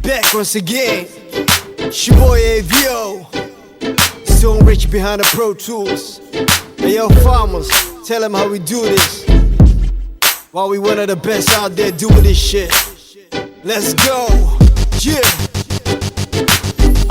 Back once again. It's your boy AVO. Stone Rich behind the Pro Tools. Hey yo, farmers, tell them how we do this. While we one of the best out there doing this shit. Let's go. Yeah.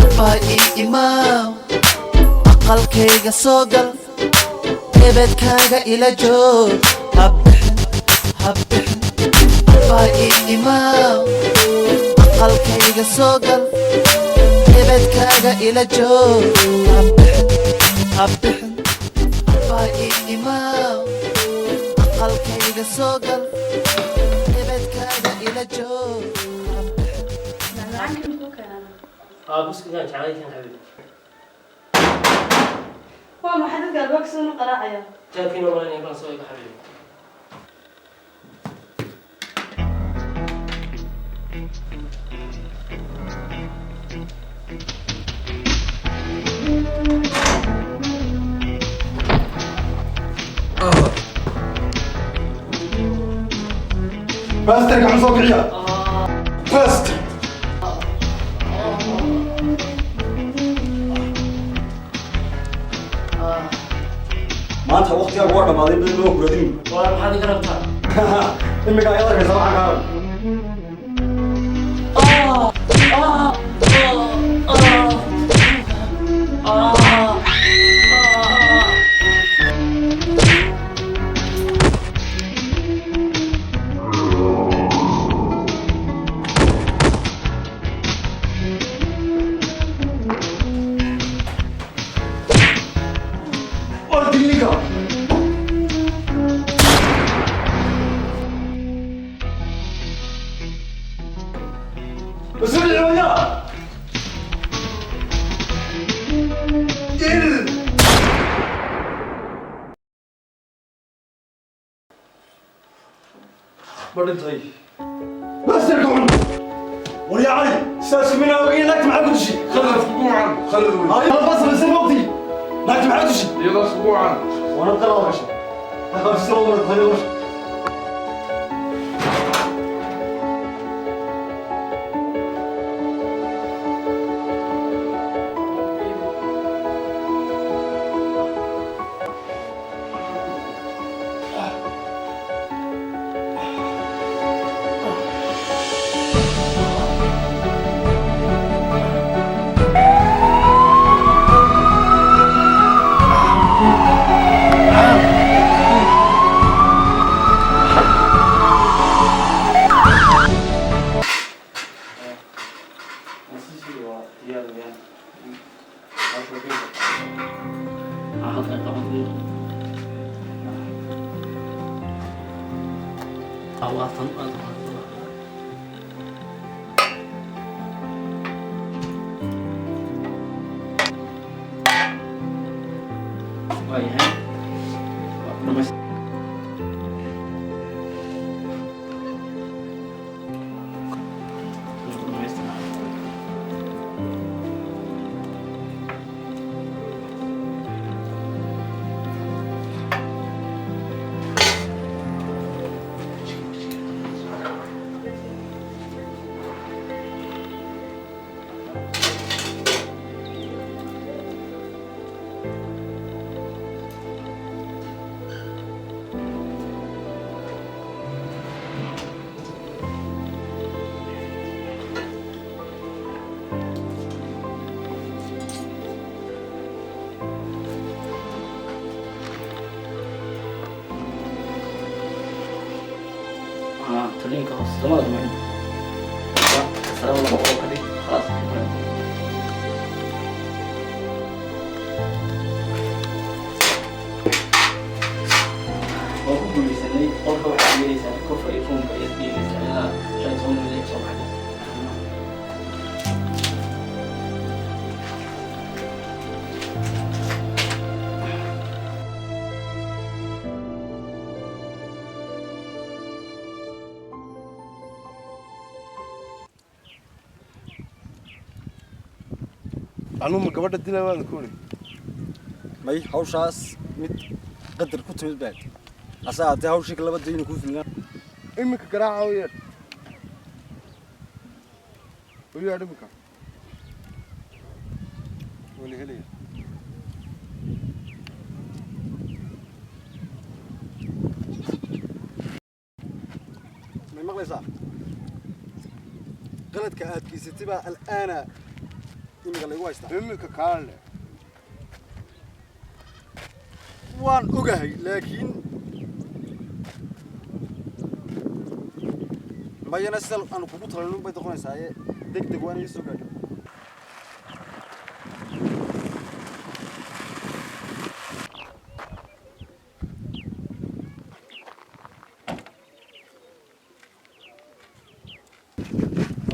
Abbaa, ii imaaw, aqalkayga soo gal, ebedkaaga ila joog, habixin, habixin. Abbaa, ii imaaw, aqalkayga soo gal, ebedkaaga ila joog, habixin, habixin. Abbaa, ii imaaw, aqalkayga soo gal, ebedkaaga ila joog, habixin. Macmacaanka muxuu keenaa? Aa, buskudkaan jeclay kan, xabiib. Waa maxay dadka albaabka sidan u qaraacaya? Jaarkiina malanaya, baan soo ega, xabiib. Bastard, gacan soo kiciya. Bastard. Maanta waqtigaagu waa dhammaaday, badan loo kuradin. Waar, maxaad iga rabtaa? Imika ayaad arkaysa waxaan kaa rab. War, dilninka. Mas'uul waya. Dil. Ma dhintay? Bastard xun. War yaa Cali, sidaas kumina ogeyn, naagta maxaa ku dishay? Khalad kugu wacan, khalad wey. Ay, bas bas waqti. Naagta maxaa ku dishay? Iyadaas kugu wacan. Waana qalad gashay. Waxaa soo martay war. Nasisi waa diyaar weeyaan. Waa shopping. Aa, halkan qaban. Aa, waa tan aad. Waayahay. Waa ku dhamays. Waa ku dhamaystiraa. Taliinka hoose samada dhamayn. Sare 200 ka dhig, khalaas. Waan ku guuleysanay. Qolka waxaad yeelaysaa kofra iyo foomka ayaad yeelaysaa ilaa 15 milyan soo baxday. Anuma gabadha dila waan ku uri. May, hawshaas mid qadar ku timid baad. Asa haddii hawshii laba dayna ku filnaa. Iminka garaaca u yeedh. U yeedh iminka. Waa la helaya. May maqlaysaa? Qaladka aad geysatay baa al'aana iminka laygu haystaa. Iminka kaale. Waan ogahay, laakiin mayana sida aanu kugu talalin bay noqonaysaaye, deg deg waa inay soo gaadho.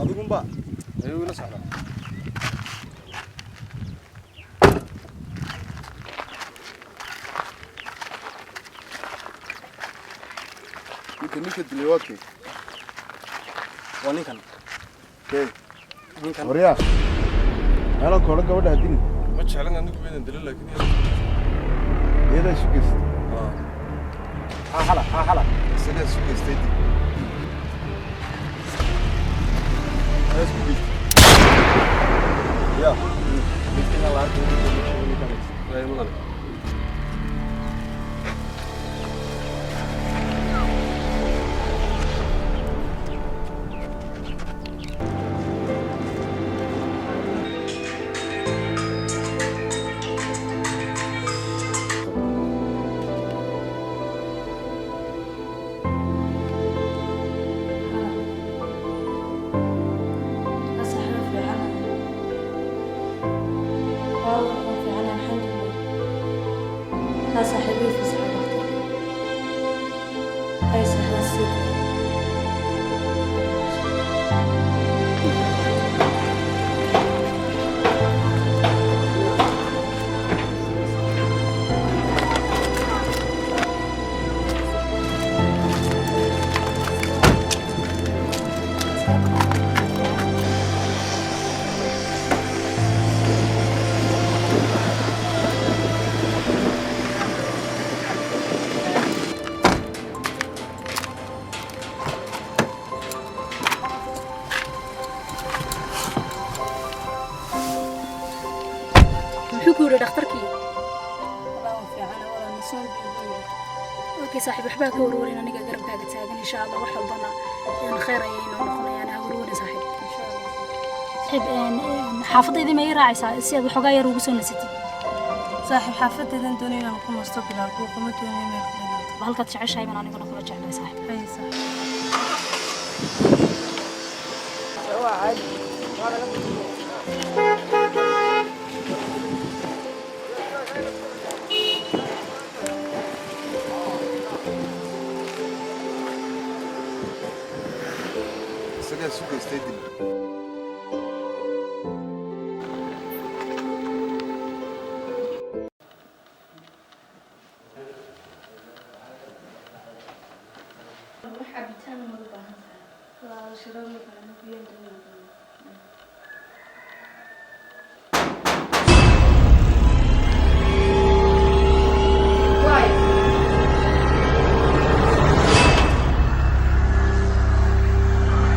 Adigunba Ayuu ila socdaa. Ninka dilay waa kee? Waa ninkan. Kee? Ninkan. Waryaa, meelan koodhan gabadha ha dilin. Ma jeclan anigu inaan dilo, laakiin Iyadaa isu geystay. Hala hala. Isagaa isu geystay dil. Ayaa isku geystay. Ya midkina la arkay. Ay, mudane. Haa saaxiib, fiican. Haa, waan fiican, alxamdulilah. Haa saaxiib, ii fasaxay dhakhtarka. Hay saaxiib, sii. Muxuu ku yidhi dhakhtarkii? Walaa waan fiican, walaa nasuun buu igu yidhi. Okay saaxiib, waxbaa ka warwarin, aniga garabkaaga taagan. Insha Allah wax walbana khayr ayay inoo noqonayaan. Ha warwarin saaxiib. Insha Allah. Saaxiib, xaafadaydii ma ii raacaysaa si aad waxoogaa yar ugu soo nasatid? Saaxiib, xaafadeedan doonay inaan ku nasto, bilaa buuqa, ma doonayo meel ku dhibaato. Halkaad jeceshahay baan aniguna kula jeclahay, saaxiib. Hay saaxiib. Isagaa isu geystay dil. Wax cabitaan ma u baahan tahay? Walaa shiro ma baahno, biyo doonaa.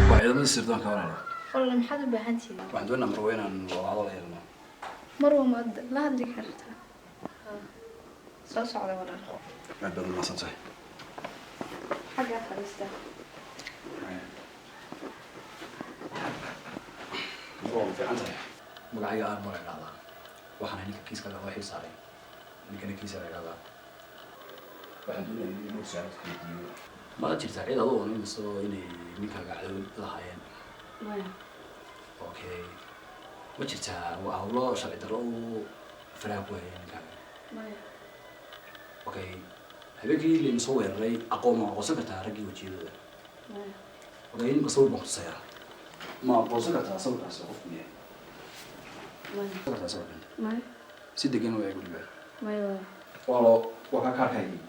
Waa ciidamada sirdoonka, walaalo. Walaal, maxaad u baahan tihiin? Waxaan doonaa Marwe inaan wada hadal yeelno. Marwa maad la hadli kartaa? Soo socda, walaal. Aad baad umahadsan tahay. Xaggaa fadhiista. Marwa, waa fiican tahay? Magacayga aan mara idhahdaa, waxaana ninka kiiska loo xil saaray, ninkana kiisa la idhahdaa. Waxaan doonaya inuu su'aalo weydiiyo. Ma jirtaa cid adoo oranayso inay ninkaaga cadow lahaayeen? Maya. Okay, ma jirtaa waa hawlo sharci darro uu faraha ku hayay ninkaaga? Maya. Okay, habeenkii layna soo weeraray, aqoon ma aqoonsan kartaa raggii wejiyadooda? Maya. Okay, ninka sawir baan kutusayaa, ma aqoonsan kartaa sawirkaasi qofku yahay? Maya. Kartaa sawirkan? Maya. Si degan u eeg weliba. Maya, walaal. Walaalo, waa kaa kaarkaygii.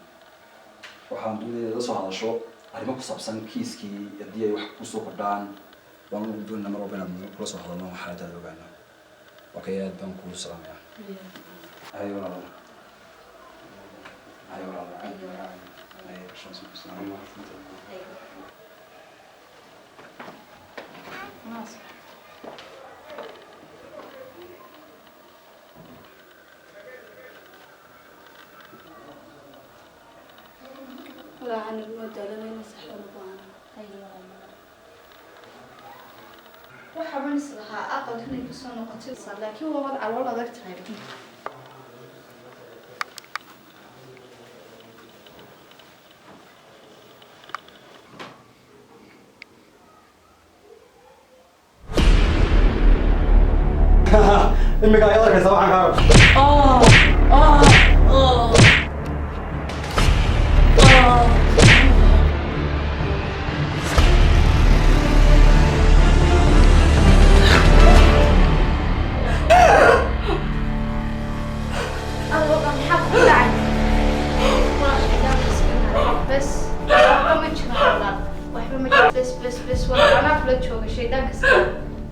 Waxaan doonaya la soo hadasho arrimo ku saabsan kiiskii. Haddii ay wax kusoo kordhaan, waan ugu doonaa mar walba inaad kula soo hadalno, xaaladaada ogaano. Okay, aad baan kuu salaamayaa. Hay walaalo, hay walaalo. Hay. Naas. Anigu waa daalanayna, saxda u baahana. Waxaaban is lahaa aqalkan ay kasoo noqotay, laakiin waa wad calool adag tahay. Imika ayaad arkaysa waxaan kaa rabo. Allo, maxaa ku dhacay? Waa xigaa miskiin. Bes, waxba ma jiraan walaal, waxba ma jiraan. Bes, bes, bes walaal, anaa kula jooga. Shaydaanka iska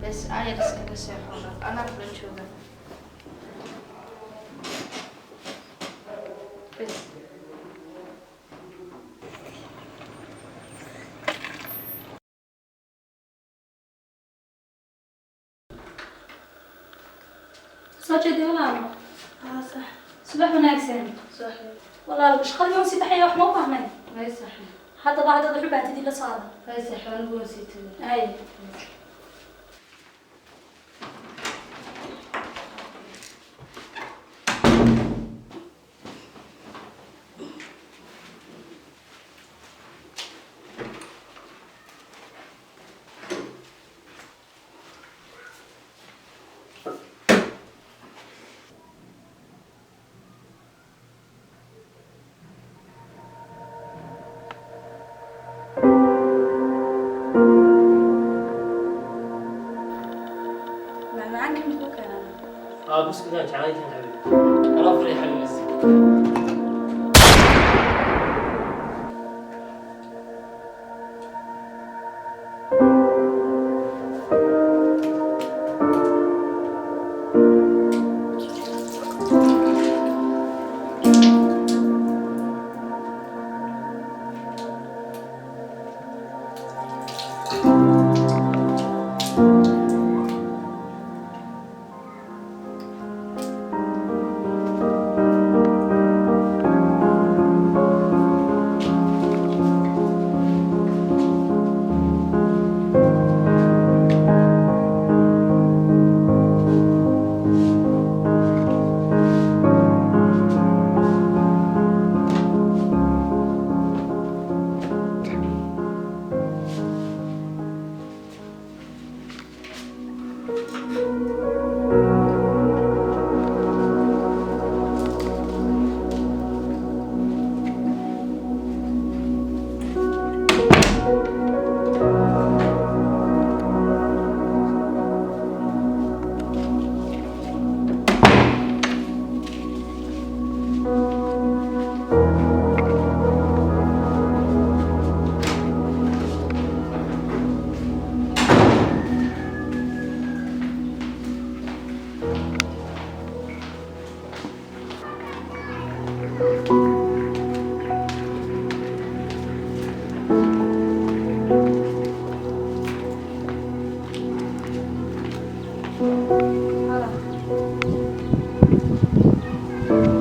bes, ayar iskaga seexo walaal, anaa kula jooga, bes. Soo jeedi walaalo. Haa, sax. Subax wanaagsan. Sax. Walaal, shaqadii waan sii baxaya, wax ma u baahnay? Hay, sax. Haddaba haddaad wax u baahtid ila socda. Hay, sax, anigu waan sii tagay. Hay. Macmacaanka muxuu keenaa? اه، بس كده jeclaan حبيبي، انا افرح يا حبيبي.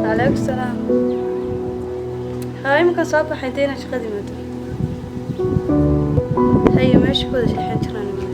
Calaykum salaam. Haa, iminkaan soo baxay dee inaan shaqadii maado. Haye, meesha ku wada sheexan jiraan imaada.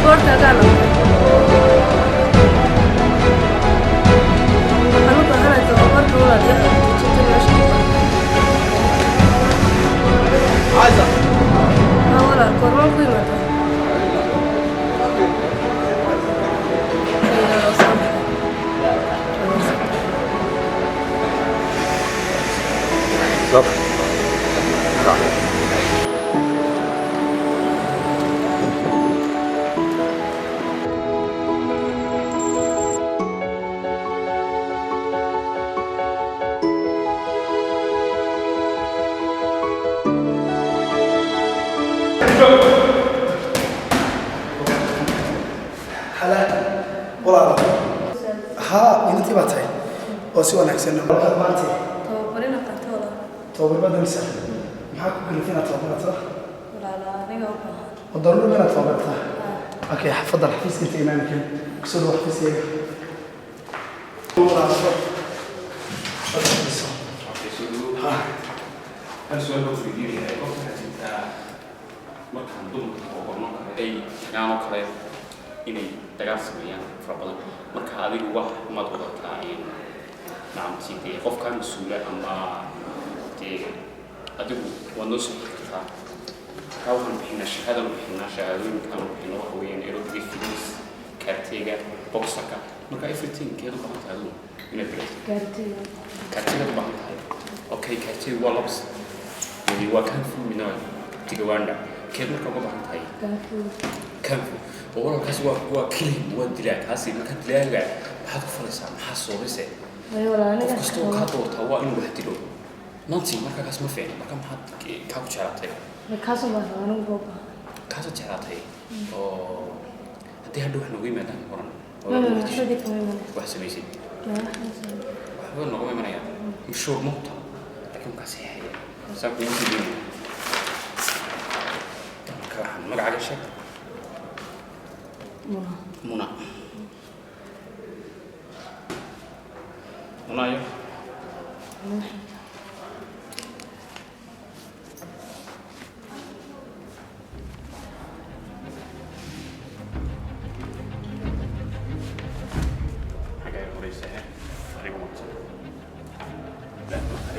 Baasaboorkaagaa la waxaan u baahanahay tababarka walaal ee dejinta meesha ku qoran. Caza. Haa walaal, goormaan ku imaadaa? Ee, soo baxay. Stop. Hala walaal, haa, inantii baa tahay oo si wanaagsan maanta. Tababarina qaato walaal. Tababar baad doonaysaa? Maxaa ku kalifay inaad tababarato? Walaal, aniga u baahan. Oo daruuri ma inaad tababarataa? Okay, fadal, xafiiska inta imaamkan kusoo dhawo, xafiiskayga walaal, fadal, fadhiiso. Ha. Hal su-aal baan weydiinayaa. Qofka waxaa jirtaa markaan dumarka tababarno kale ay tagaan oo kale inay dagaal sameeyaan fara badan. Marka adigu wax maad wadataa nacamti dee qofkaa mas-uula ama dee adigu waad noo soo kartaa. Markaa waxaan bixinaa shahaadaan, bixinaa shahaadooyinkaan bixino, waxa weeyaan aerobic fitness, karatega, boxerka. Marka everything keed u baahan tahay adigu inaad barato? Gaartayga. Karategaad u baahan tahay. Okay, karatega waa labas, midi waa kung fu, midna waa taekwondo. Keed marka uga baahan tahay? Gaartayga. Kung fu oo walaalkaasi waa killing, waa dilaa kaasi. Marka dilaaga maxaad ku falaysaa? Maxaa soobayse? Way walaal, aniga Qof kasta oo kaa doortaa waa inuu wax dilo nanti. Marka kaas ma fiicna. Marka maxaad kaa ku jeclaatay? Kaasoo baan rabaa anigu, baa u baahan. Kaasaad jeclaatay oo haddii hadhow wax noogu yimaadaan oran oo Ma wax ma disho, waxba kama imanayso. Wax samaysid? Ma waxaan sameeyay. Waxba noogama imanayaan, mushuur ma hubta, laakiin kaa saxiixaya saa kugu sii deynaya. Marka waxaan magacaaga sheeg. Muna. Muna. Muna ayo? Muna. Xagga ay horeysa eh adigu maqsan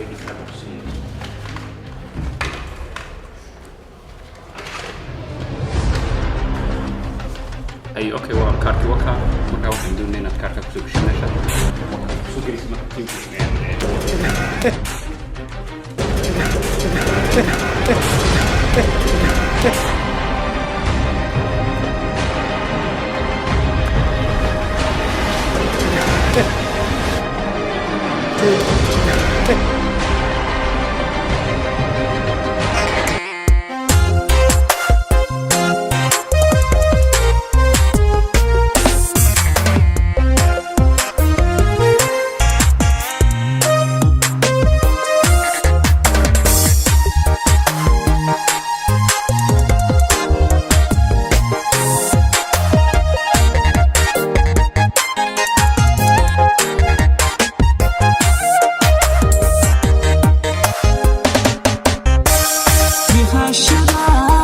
ID card ku siiyay. Ay, okay, waa kaarkii, waa kaa. Markaa waxaan doonaynaa inaad kaarka kusoo gashay meesha. Waa kaa kusoo gelaysa marka tiimka. Bihashada.